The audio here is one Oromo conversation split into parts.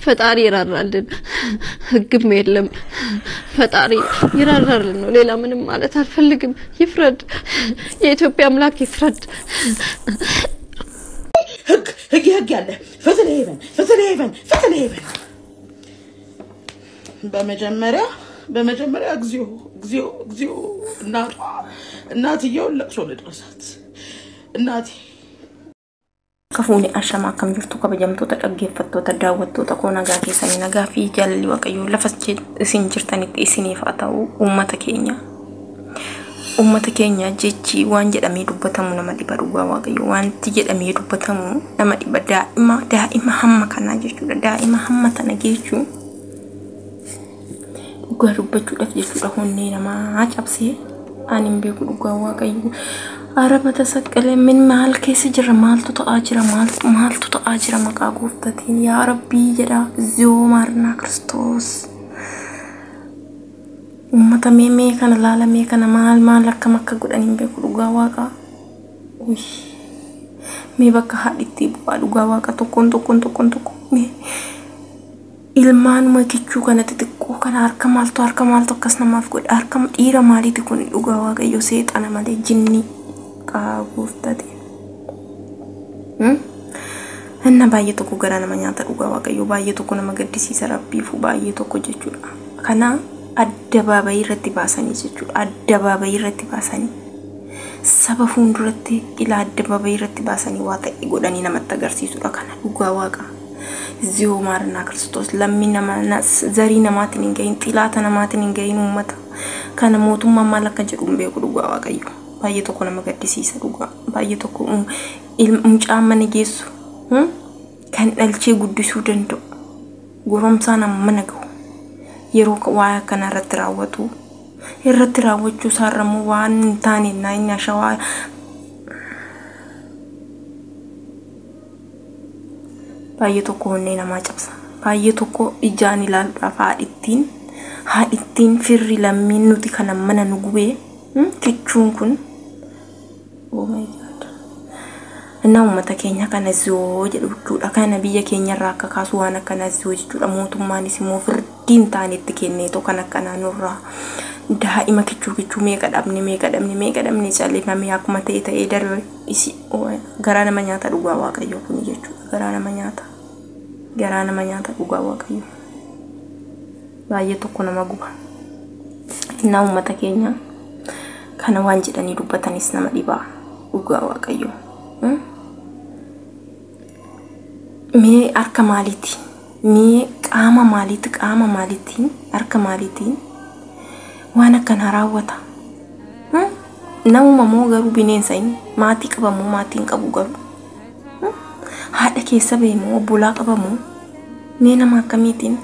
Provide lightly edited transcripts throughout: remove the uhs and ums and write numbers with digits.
ፈጣሪ ይራራልን። ህግም የለም። ፈጣሪ ይራራልን ነው። ሌላ ምንም ማለት አልፈልግም። ይፍረድ፣ የኢትዮጵያ አምላክ ይፍረድ። ህግ ህግ ህግ ያለ ፍትህ ለሄቨን፣ ፍትህ ለሄቨን፣ ፍትህ ለሄቨን። በመጀመሪያ እግዚኦ እግዚኦ እግዚኦ፣ እናቷ እናትየውን ለቅሶ ልድረሳት እናቴ። Kafuuni ashamaa, akkam jirtu kabajamtoota dhaggeeffattoota, daawwattoota koo? Nagaa keessanii? Nagaa fi jaalalli Waaqayyoo lafa isin jirtanitti isiniif haa ta'u. Uummata keenya, uummata keenya, jechi waan jedhamee dubbatamu nama dhiba. Dhugaa Waaqayyo, wanti jedhamee dubbatamu nama dhiba. Daa'ima, daa'ima hamma kanaa jechuudha, daa'ima hamma tana jechuun dhugaa dubbachuudhaaf jechuudha honnee namaa cabsee ani hin beeku. Dhugaa Waaqayyo, araba tasaqqalee min maal keessa jira? Maaltu ta'aa jira? Maaltu maaltu ta'aa jira? Maqaa Gooftatiin yaa Rabbii jedha. Ziyoo maarnaa Kiristoos. Uummata mee mee kana laala, mee kana maal maal akkam akka godhan hin beeku. Dhugaa Waaqaa, mee bakka haadhitti bu'aa. Dhugaa Waaqa, tokkoon tokkoon tokkoon tokko mee ilmaanuma kichuu kana xixiqqoo kana harka maaltu, harka maaltu akkas namaaf godha? Harka dhiira maaliiti kun? Dhugaa Waaqayyo, seexana malee jinni gooftate. Inna baay'ee tokko garaa nama nyaata. Dhugaa Waaqayyo, baay'ee tokko nama gaddisiisa. Rabbiifu baay'ee tokko jechuudha. Kana addabaabayii irratti baasanii jechuudha. Addabaabayii irratti baasanii saba fuulduratti ila addabaabayii irratti baasanii waa ta'e godhanii namatti agarsiisudha kana. Dhugaa Waaqa. Ziyoo maarnaa Kiristoos, lammii nama zarii namaatiin hin gahin, xilaata namaatiin hin gahin. Uummata kana mootummaan maal akka jedhu hin beeku. Dhugaa Waaqayyo, baay'ee tokko nama gaddisiisa. Dhugaa baay'ee tokko, mucaan mana geessu kan dhalchee guddisuu danda'u goromsaan mana gahu yeroo waa akkana irratti raawwatu, irratti raawwachuu isaarra immoo waan hin taane naa inni ashawaa baay'ee tokko onnee namaa cabsa. Baay'ee tokko ijaan ilaaluudhaaf haadhittiin, firri, lammiin nuti kana mana nu gubee kichuun kun, oh my God. Innaa uummata keenya kana ziyoo jedhu jechuudha. Kana biyya keenyarraa akka kaasu waan akkanaa ziyoo jechuudha. Mootummaanis immoo firdiin taanetti kenneetoo kan akkanaa nurraa daa'ima kichuu kichuu meeqa dhabne, meeqa dhabne, meeqa dhabne. Callifamee akkuma ta'e ta'ee darbe. Isi garaa nama nyaata. Dhugaa Waaqayyoo kuni jechuudha. Garaa nama nyaata. Garaa nama nyaata. Dhugaa Waaqayyoo. Baay'ee tokko nama guba. Innaa uummata keenya kana waan jedhanii dubbatanis nama dhibaa. Dhugaa Waaqayyoo. Mee harka maaliiti? Mee qaama maaliiti? Qaama maaliitiin? Harka maaliitiin waan akkanaa raawwata? Namuma moo garuu bineensa inni? Maatii qaba moo maatii hin qabu garuu? Haadha keessa ba'e moo obbolaa qaba moo? Mee nama akkamiitiin?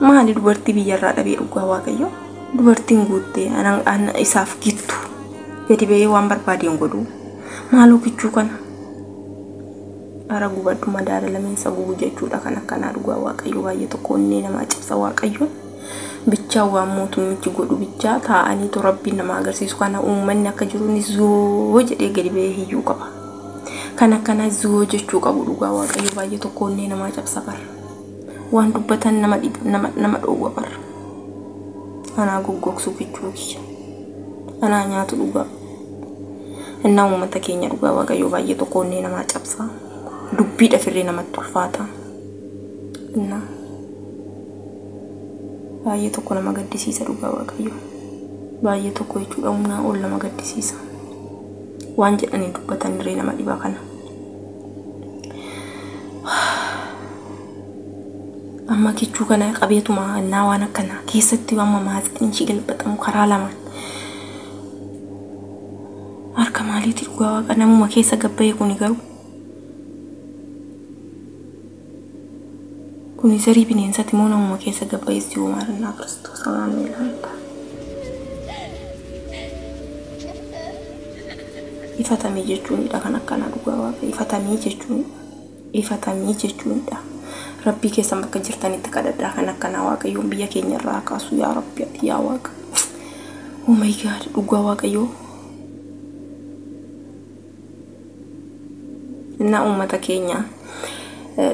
Maali dubartii biyyarraa dhabee? Dhugaa Waaqayyo, dubartiin guuttee isaaf gittu gadi ba'ee waan barbaade hin godhu. Maaloo kichuu kana ara gubadhu, madaala lameensa gubu jechuudha kan akkanaa. Dhugaa Waaqayyo, baay'ee tokko onnee namaa cabsa. Waaqayyoon bichaa waan mootummichi godhu bichaa taa'aniitu Rabbiin nama agarsiisu. Kana uummanni akka jiru ni zoo jedhee gadi ba'ee hiyyuu qaba. Kan akkanaa zoo jechuu qabu. Dhugaa Waaqayyo, baay'ee tokko onnee namaa cabsa bara. Waan dubbatan nama nama nama dhoowwa bara. Anaa goggogsu kichuu kiyya. Anaa nyaatu dhugaa. Innaa uummata keenya, dhugaa Waaqayyo, baay'ee tokko onnee namaa cabsa. Dubbiidha firree namatti ulfaata. Innaa baay'ee tokko nama gaddisiisa. Dhugaa Waaqayyo. Baay'ee tokko jechuudha, humnaa ol nama gaddisiisa. Waan jedhanii dubbatan irree nama dhibaa kana. Amma kichuu kana qabeetuma innaa waan akkanaa keessatti amma maatiin ishii galbatamu karaa lamaan. Harka maaliiti? Dhugaa Waaqa, namuma keessa gabbayee kuni garuu. Kuni zarii bineensati moo namuma keessa gabbayee? Si'oo maarannaa Kiristoos amaan miilaan. Ifatamii jechuunidha kan akkanaa. Dhugaa Waaqa, ifatamii jechuun, ifatamii jechuunidha. Rabbii keessan bakka jirtanitti kadhadhaa. Kan akkanaa Waaqayyoon biyya keenya irraa kaasu. Yaa Rabbi ati, yaa Waaqa. Oh my God, dhugaa Waaqayyoo. Innaa uummata keenya,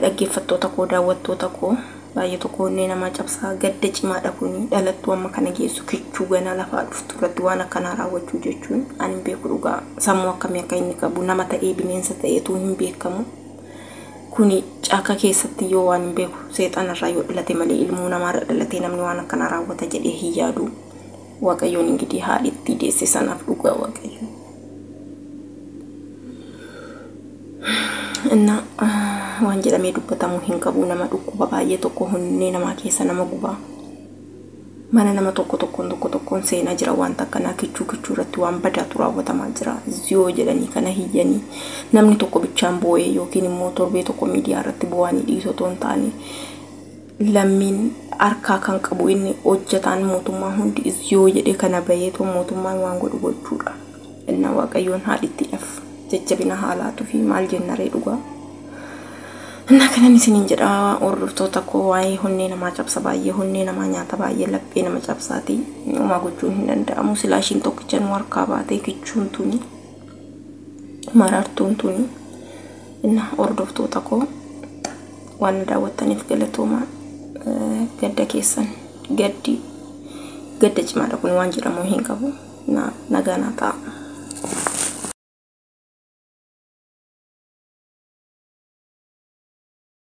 dhaggeeffattoota koo, daawwattoota koo, baay'ee tokko onnee namaa cabsaa, gadda cimaadha kuni. Dhalattuu amma kana geessu, kichuu ganaa lafaa dhuftu irratti waan akkanaa raawwachuu jechuun ani hin beeku dhugaa, sammuu akkamii akka inni qabu, nama ta'ee bineensa ta'eetu hin beekamu. Kuni caaka keessatti yoo waan hin beeku seexanarraa yoo dhalate malee ilmuu namaarra dhalatee namni waan akkanaa raawwata jedhee hin yaadu. Waaqayyoon ingidihi haadhitti deesse sanaaf dhugaa Waaqayyo. Inna waan jedhamee dubbatamuu hin qabu, nama dhukkuba baay'ee tokko, honnee namaa keessa nama gubaa. Mana nama tokko tokkoon tokko tokkoon seenaa jira wanta akkanaa, kichuu kichuu irratti waan badaatu raawwatamaa jira. Ziyoo jedhanii kana hiyyanii namni tokko bichaan boo'ee yookiin immoo torbee tokko miidiyaa irratti boo'anii dhiisoo otoo hin taane, lammiin harkaa kan qabu inni hojjetaan mootummaa hundi ziyoo jedhee kana baheetoo mootummaan waan godhu gochuudha. Inna Waaqayyoon haadhittiidhaaf jajjabina haalaatu fi maal jennaree dhugaa. Inna kanan isiniin jedha hordoftoota koo, waa'ee honnee namaa cabsa, baay'ee honnee namaa nyaata, baay'ee laphee nama cabsaati. Homaa gochuun hin danda'amu. Silaa ishiin tokkicha nu harkaa baatee, kichuun tuni, marartuun tuni. Inna hordoftoota koo, waan na daawwattaniif galatoomaa. Gadda keessan, gaddi gadda cimaadha kun, waan jedhamu hin qabu. Nagaa naa ta'a.